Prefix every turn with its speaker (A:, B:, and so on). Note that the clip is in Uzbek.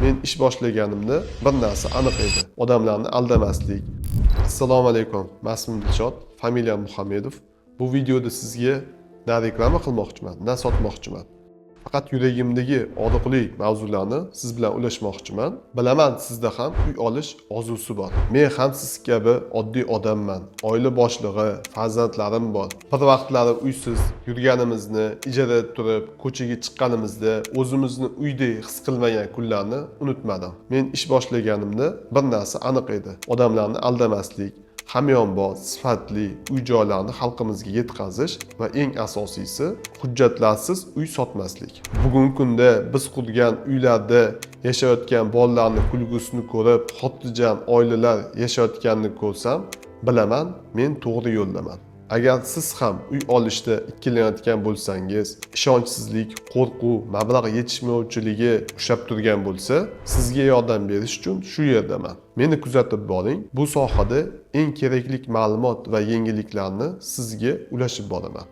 A: Men ish boshlaganimda bir narsa aniq edi: odamlarni aldamaslik. Assalomu alaykum, man ismim Dilshod, familiyam Muhammedov. Bu videoda sizga na reklama qilmoqchiman, na sotmoqchiman. Faqat yuragimdagi og'riqli mavzularni siz bilan ulashmoqchiman. Bilaman, sizda ham uy olish orzusi bor. Men ham siz kabi oddiy odamman. Oila boshlig'i, farzandlarim bor. Bir vaqtlari uysiz yurganimizni, ijarada turib, ko'chaga chiqqanimizda o'zimizni uydek his qilmagan kunlarni unutmadim. Men ish boshlaganimda bir narsa aniq edi: odamlarni aldamaslik, hamyonbop, sifatli uy joylarni xalqimizga yetkazish va eng asosiysi, hujjatlarsiz uy sotmaslik. Bugungi kunda biz qurgan uylarda yashayotgan bolalarni kulgusini ko'rib, xotirjam oilalar yashayotganini ko'rsam, bilaman, men to'g'ri yo'ldaman. Agar siz ham uy olishda ikkilanayotgan bo'lsangiz, ishonchsizlik, qo'rquv, mablag' yetishmovchiligi ushlab turgan bo'lsa, sizga yordam berish uchun shu yerdaman. Meni kuzatib boring. Bu sohada eng kerakli ma'lumot va yangiliklarni sizga ulashib boraman.